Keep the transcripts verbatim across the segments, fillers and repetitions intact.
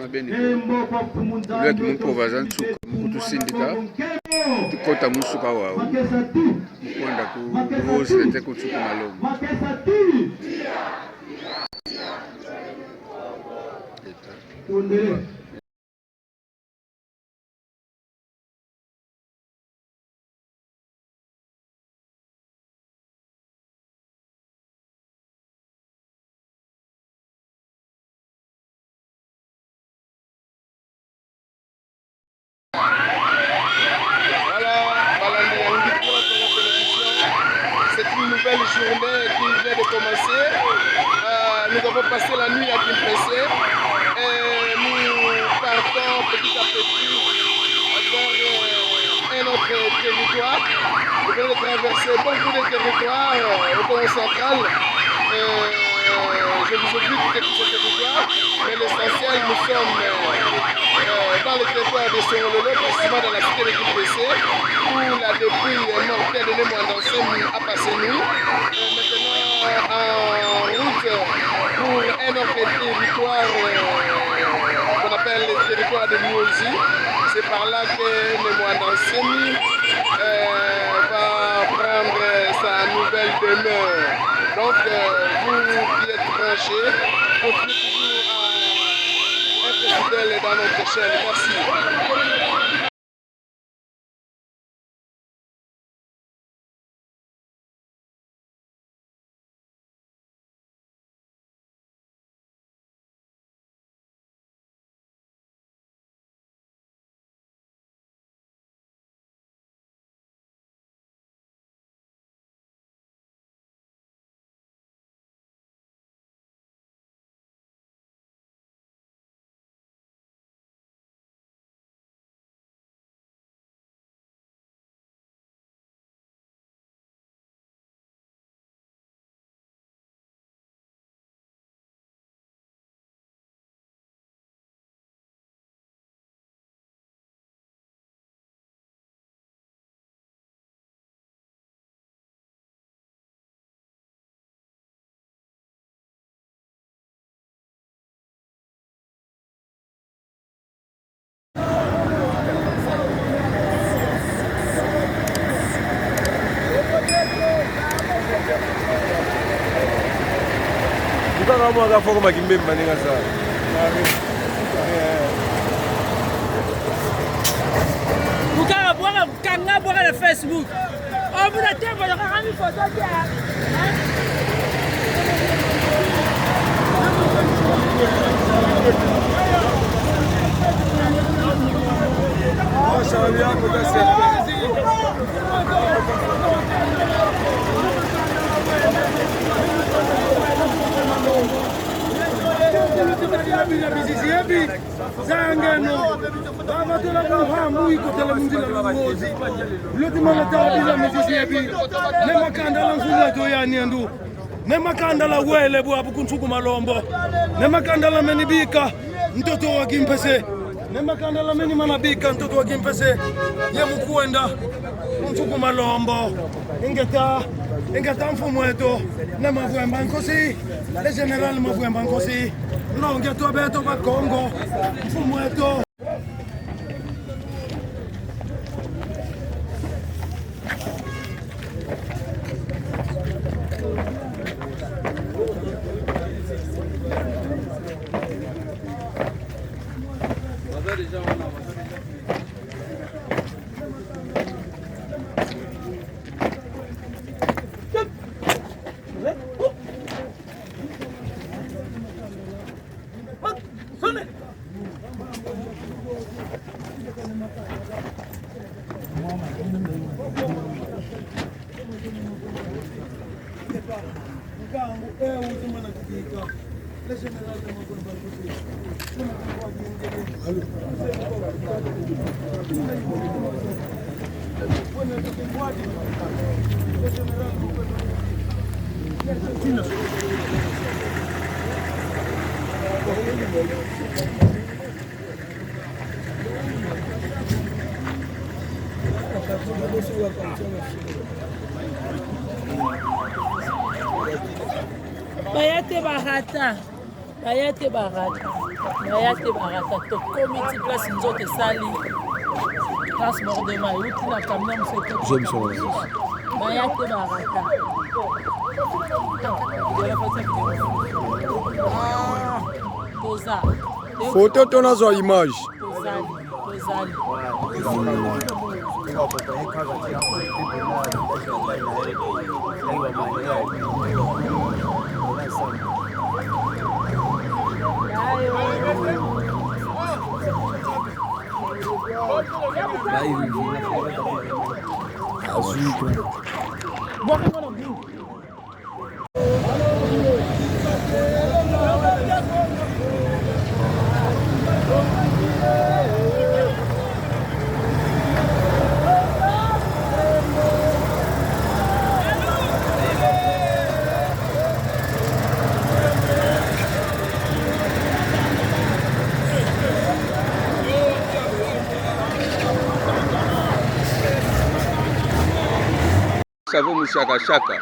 Beni ko. Lweki mu mpova za nsuka, mu kutusindika, tukota mu nsuka wau, mu kwenda ku Rose te ku nsuka malongo. Voilà, balandi ya Ngikula Kongo Télévision. C'est une nouvelle journée qui vient de commencer. Euh, nous avons passé la nuit à Kimpese et nous partons petit à petit vers, euh, un autre territoire. Vous venez de traverser beaucoup de territoires, euh, au Kongo central. Euh, je vous ai vu quitter tous ces territoires, mais l'essentiel, nous sommes, euh, euh, dans le territoire de Songololo, précisément dans la cité de Kimpese, où la débrouille mortelle de Ne Muanda Nsemi a passé nuit. Euh, maintenant, en route pour un autre territoire, euh, qu'on appelle le territoire de Miozi. C'est par là que Ne Muanda Nsemi, euh, va prendre sa nouvelle demeure. Donc, euh, vous qui êtes branchés, continuez toujours à être fidèles dans notre chaîne. Merci. Kukanga mwa kafoko ma kimbemba ndinga sa. Kukanga bwanga, kanga bwanga na Facebook. Oh, vous êtes, vous aurez une photo qui a, hein? Oh, ça va bien, vous êtes sérieux? Zangeno, bavatola ku nhambu ikotele mu nzila Luozi. Loti mana tala biza mizisi ebi. Ne makanda la nsumu eto ya niendu. Ne makanda la wele bwabu ku nsuku malombo. Ne makanda la meni bika ntoto wa Kimpese. Ne makanda la meni mana bika ntoto wa Kimpese. Ye mu kwenda ku nsuku malombo. Ingeta, ingeta mfumu eto. Ne Mavwemba Nkosi. Le Général Mavwemba Nkosi. Nlongi eto, beto Bakongo. Mfumu eto. Baya te barata. Baya te barata. Baya te barata. Tokomi ti place nzoto esali. Place Bord de Mai. Euti na camion mosusu. James Olof. Baya te barata. Toza. Photo to nazwa image. Tozali, tozali. Azwi ko. Savo mushakashaka.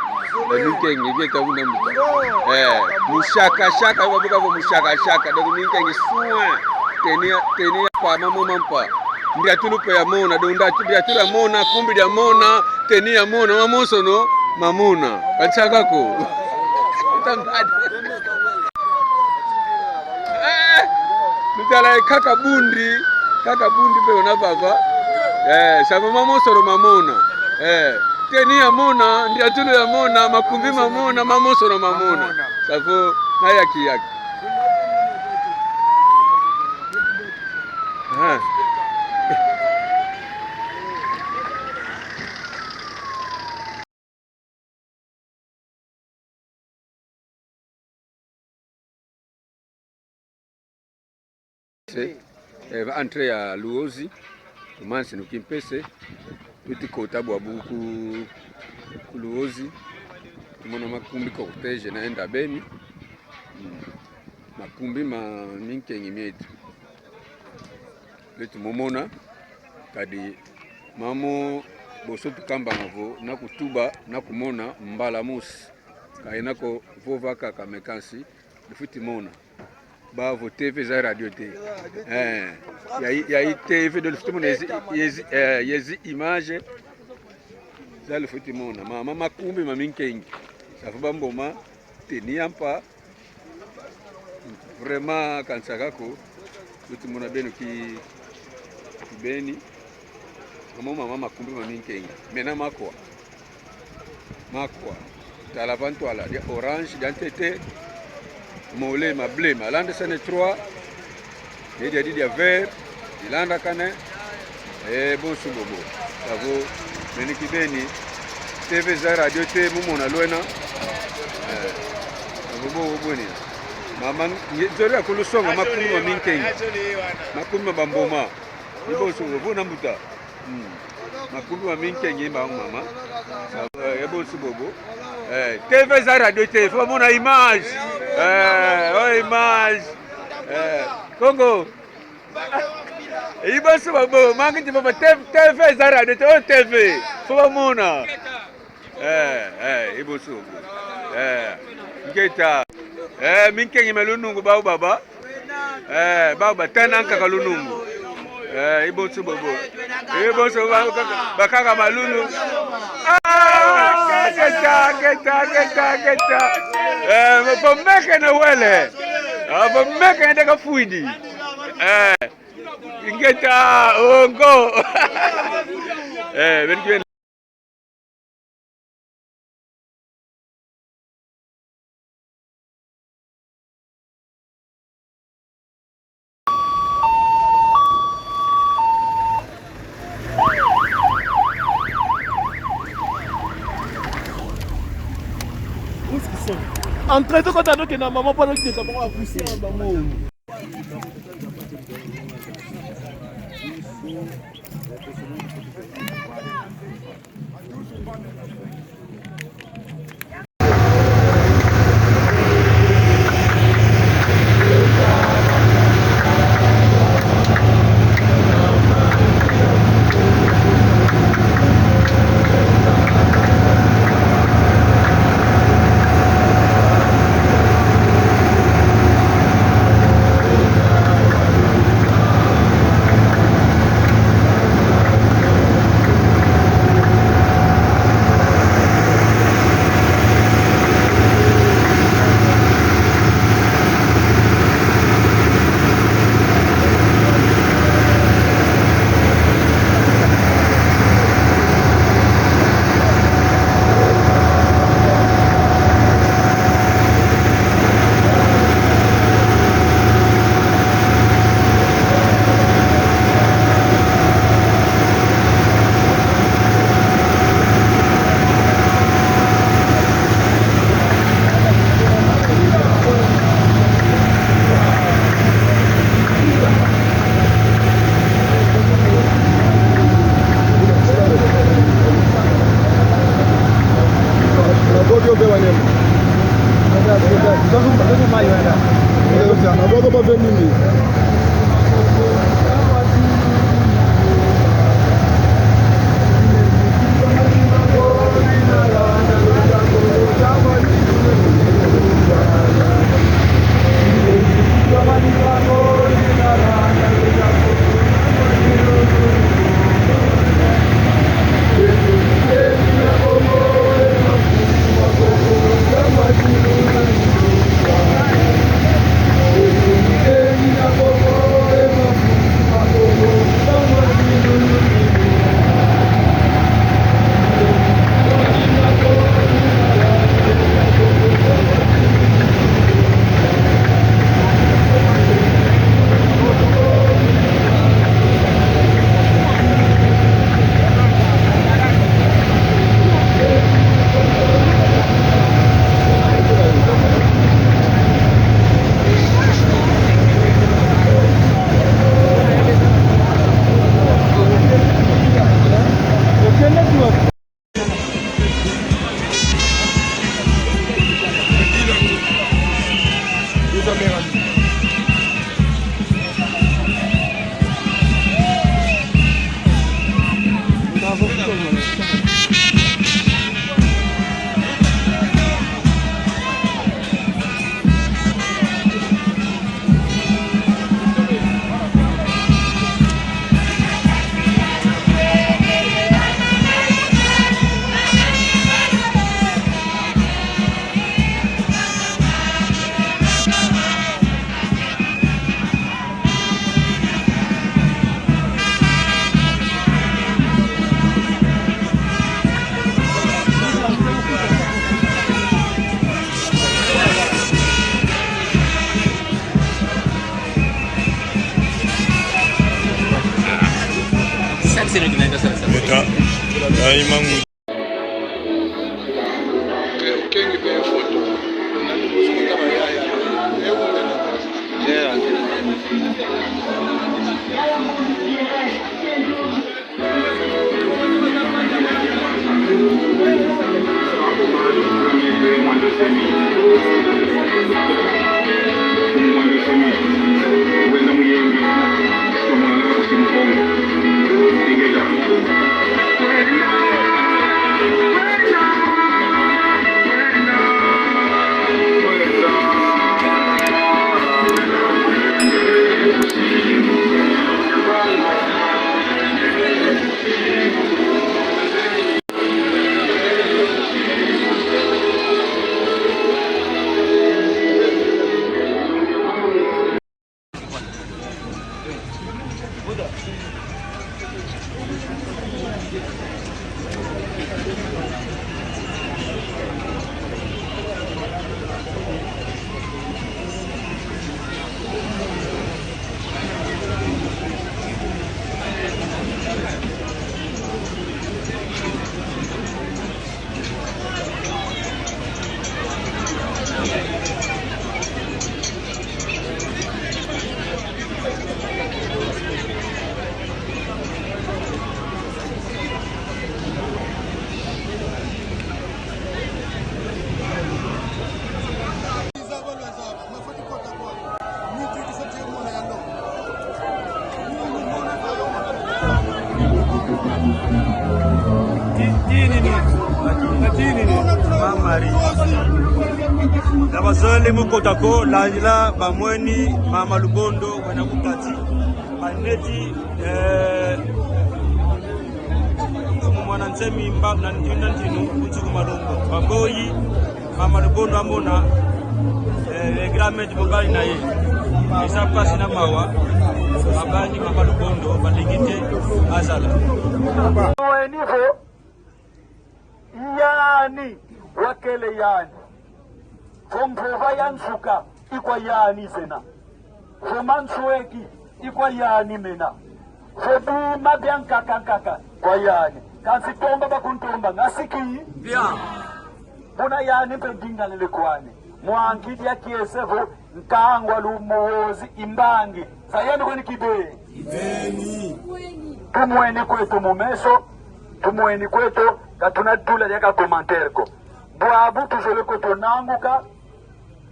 Eh, minkenge, bieta buna mbuta. Eh, mushakashaka, babuka vo mushakashaka. Donc, minkenge, soin. Tenir, tenir pa mama mampa. Ndiatulu mpe ya mona, donc ndiatu-, ndiatulu ya mona, kumbi dia mona, tenir ya mona, mamonsono mamona. Kansi kaka ko. Tambadi. Eh, lutala, eh, kaka bundi, kaka bundi mpe ona vava. Eh, savo mamonsono mamona. Eh, tenir ya mona, ndiatulu ya mona, makumbi mamona, mamonsono mamona. Savo, na yaki yaki. Ah. Se, eh, va entrée ya Luozi, tumansi nu kimpese, tuti kota bwabu ku, ku Luozi, tumona makumbi cortège na enda beni, mm, makumbi ma minkengi mieto. Beto mu mona, kadi mamo boso tukambanga vo, na kutuba, na kumona, mbala mosi. Ka ina ko vova kaka, mais kansi, lufwiti mona. Ba vo T V za radio te. Eh, ya i-, ya i T V do lufwiti mona yezi, yezi, eh, yezi image. Za lufwiti mona. Ma, ma, makumbi ma minkengi. Savo bamboma, tenir ya mpa. Vraiment, kansi kaka ko, luti mona beno ki, kibeni. Mamo mama makumbi ma minkengi. Mena makwa. Makwa. Tala va ntwala, dia orange, dia ntete, mole, ma bleu, ma landa sene trois. Ye dia di dia vert, ilanda kane. Eh, bonso bobo. Savo, meni kibeni. T V za radio te, mu mona lwena. Eh, savo bo, bo ni. Mama, nge-, nzolele kulusonga makumbi ma minkengi. Makumbi ma bamboma. Ni bonso bobo na mbuta. Mm. Makumbi ma minkengi mba mama. Savo, eh, bonso bobo. Eh, T V za radio te, faut mona image. Eh, oh, image. Eh, Kongo. I bonso bobo, mangi ti bobo, T-, T V za radio te, oh, T V. Faut bamona. Eh, eh, i bonso bobo. Eh, ngeta. Eh, minkengi ma lunungu bau baba. Eh, bau batana nkaka lunungu. Eh, i bonso bobo. I bonso ba-, ba-, bakaka malulu. Ah, ngeta, ngeta, ngeta, ngeta. Eh, vo meke na wele. Ah, vo meke na kafwidi. Eh, ngeta, ongo. Eh, ben, ben. Entre temps, quand t'as dit que na maman, pendant que t'es d'abord à pousser un ballon. Sasa ndio tunaenda sasa. Eta. Ai mangu. Kenge pe foto. Yeah. Mama Marie. Na bazolele mu kota ko, landila bamweni Mama Lubondo wena ku kati. Baneti, eh, mwana nsemi mba na ntinda ntinu, kunsuku malongo. Baboyi, Mama Lubondo amona, eh, le grand maître mobali na ye. Eza mpasi na mawa, babandi Mama Lubondo, balingi te azala. Au niveau, yani, wakele yani. Vo mpova ya nsuka, i kwa yani zena. Vo mansweki, i kwa yani mena. Vo bima bia nkaka nkaka, kwa yani. Kansi tomba bakuntomba, ngasiki. Bien. Buna yani mpe ndingalele kwani. Mwa nkidi ya kiese vo, nkangu a lumozi i mbangi. Za yani kwani kibe. Kibeni. Tumweni kweto mu meso, tumweni kweto, ka tuna dula diaka commentaire ko. Bwabu tuzolele kweto nanguka,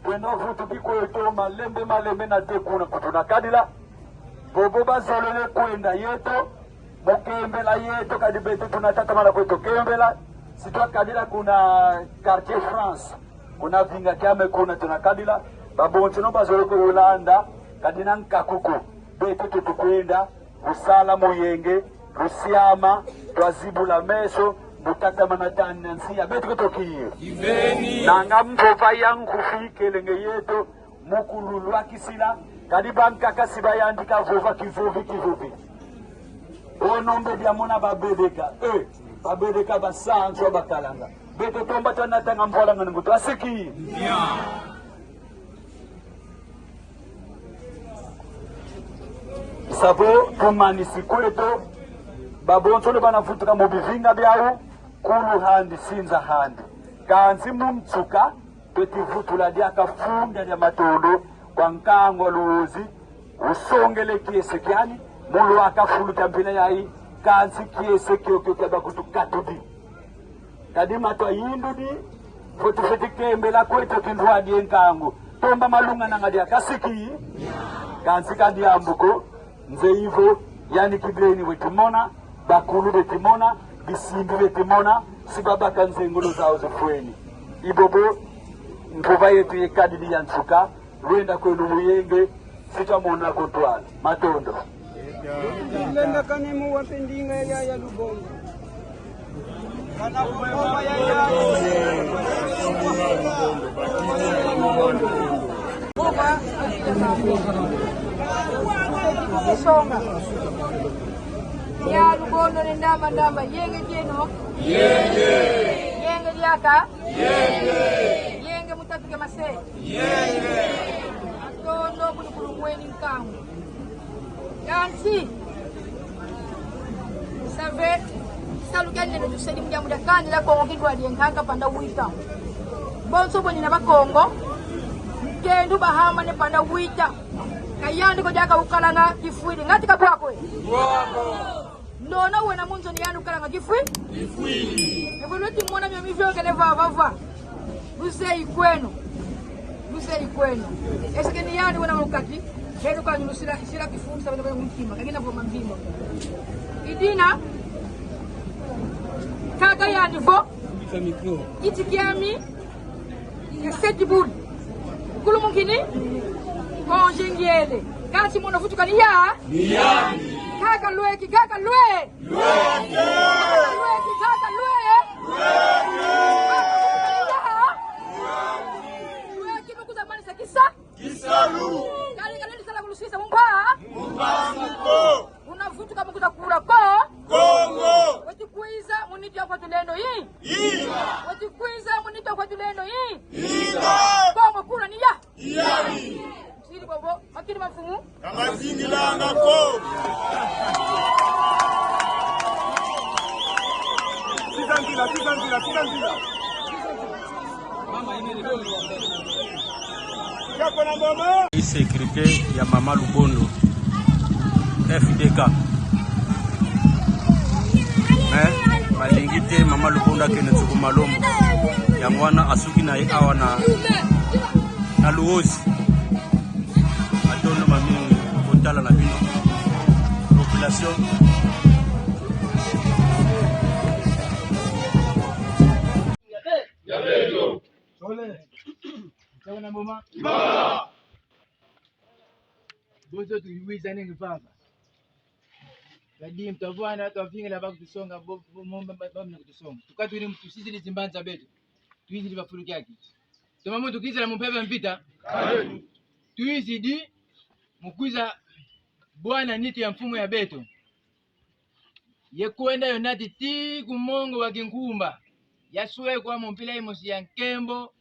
Kwenda vutuki kweto malembe malembe nate kuna ku tuna kadila. Bobo bazolele kwenda yeto, mu kembela yeto, kadi beto tuna tatamana kweto kembela. Si twa kadila kuna Quartier France, kuna vinga kiame kuna tuna kadila. Babonsono bazolele kwe Holanda, kadi na nkaku ko. Beto tutu kwenda, lusala mu yenge, lusiama, twazibula meso, mu tatamana tani na nsi ya beto kweto kiye. Nanga mvova ya nkufi kelenge yeto, mu kululwakisila, kadi bankaka si bayantika vova kivovi kivovi. O nombe dia mona babedeka, eh, babedeka basansu bakalanga. Beto tomba tana tanga mvwalanga nungu twasiki. Savo tumanisi kweto, babonsono bana vutuka mu bivinga biau, kulu handi, sinza handi. Kansi mu nsuka, tweti vutula diaka funda dia matondo kwa nkangu a Luozi, usongele kiese kiani, mu lwaka fulu kia mpila yai, kansi kiese kiokio kia bakutukatudi. Kadi matwa yindudi, vo tufweti kembela kweto kintwadi ye nkangu. Tomba malunga nanga diaka siki, kansi ka diambu ko, nze ivo, yani kibeni weti mona, bakulu beti mona, bisimbi beti mona, si babaka nzengolo zau zifweni. I bobo, mvova yeto ye kadidi ya nsuka, lwenda kwenu mu yenge, si twamona ku ntwala. Matondo. Lenda kani mu wa mpe ndinga ya, ya Lubondo. Kana kukomba ya, ya. Songa. Ya Lubondo ne ndamba ndamba, yenge kieno. Yenge. Yenge diaka. Yenge. Yenge mu tatu kia mase. Yenge. Matondo kulu kulu mweni nkangu. Kansi, save, salu kia nene tusedi mu diambu dia kani dia Kongo kintwadi ye nkaka pendant huit ans. Bonso boni na Bakongo, nkendu bahambane pendant huit ans. Ka yandi ko diaka ukalanga kifwidi. Ngati ka bwa ko e? Bwa ko. Ndona wena mu nzo ni yandi ukalanga kifwi? Kifwidi. Evo lweti mona mio miviokele vava va. Luzeyi kweno. Luzeyi kweno. Est-ce que ni yandi wena mu kati? Helu kwa lusila, sila kifunsa bana bana mu ntima. Ka kina vo mavimba. I dina. Kaka yandi vo. Kiti kiami. Ya seti buli. Kulumukini. Konje ngiele. Kati mono vutuka ni ya? Ni yandi. Kaka lweki, kaka lwe. Lweki. Kaka lweki, kaka lwe. Lweki. Kaka vutuka ni ya? Lweki. Lweki, nukuza manisa kisa? Kisalu. Kali, kali, sala kulusisa mumba? Mumba muko. Una vutuka mu kwiza kula ko? Kongo. Weti kwiza mu nitu ya kwa tulendo yi? Yi. Weti kwiza mu nitu ya kwa tulendo yi? Yi. Kongo kuna ni ya? Yandi. Sidi bobo, makini mafumu. Ka mazingilanga ko. Kizangila, kizangila, kizangila. Sécurité ya Mama Lubondo, F D K. Mais balingi te Mama Lubondo akende nsuku malombo. Yango wana asuki na ye awa na, na Luozi. Matondo mamingi kotala na bino. Population. Tole. Tawona mama. Bonso tuyiwizane ngi vava. Kadi mu twavwanda, twavingila bakutusonga, bo, bo, mo, ba, ba, ba, bakutusonga. Tuka twini mu tusisidi zimbanza beto. Twizidi va fulu kiaki. Toma muntu kizila mu mpeve ya mvita. Twizidi mu kwiza bwana nitu ya mfumu ya beto. Ye kwenda yo nati tii ku mongo wa kinkumba. Yaswekwa mu mpila yimosi ya nkembo,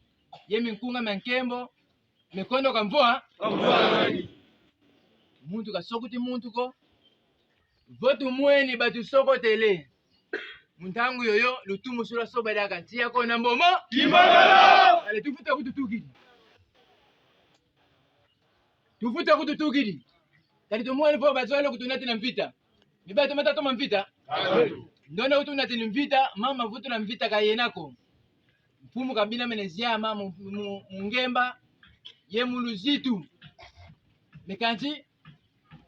ye minkunga mia nkembo, mikondo kamvwa? Kamvwa nani? Muntu kasokoti muntu ko. Vo tumweni batusokotele. Mu ntangu yoyo, lutumu si lwasoba diaka, nsi ya kona mbomo. Kimagala! Allez, tufuta kututukidi. Tufuta kututukidi. Kadi tumweni vo bazolele kutunati na mvita. Ni beto mata toma mvita? Amen. Ndona utunati ni mvita, mama vutu na mvita ka yena ko. Mfumu kabina mene ziama mu, mu, mu ngemba, ye mu luzitu. Mais kansi,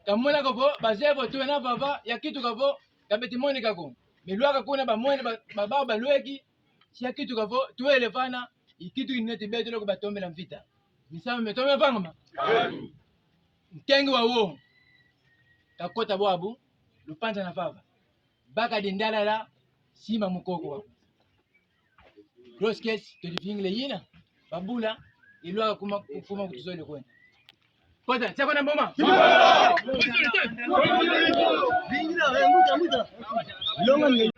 ka mona ko vo bazeye vo twena vava, ya kituka vo ka beti monika ko. Mais lwaka kuna bamwene ba, ba, ba, balweki, si ya kituka vo twele vana, i kitu ineti beto loko batombela mvita. Misamu mia tombela vangama. Nkenge wawo kakota bwabu, lupanza na vava. Baka dindalala, sima mukoko wabu. Grosse caisse, to divingile yina, babula, ilwaka kuma, kuma kutuzole kwenda. Kota, tia kwenda mboma. Vingila, eh, muta, muta. Longa nge.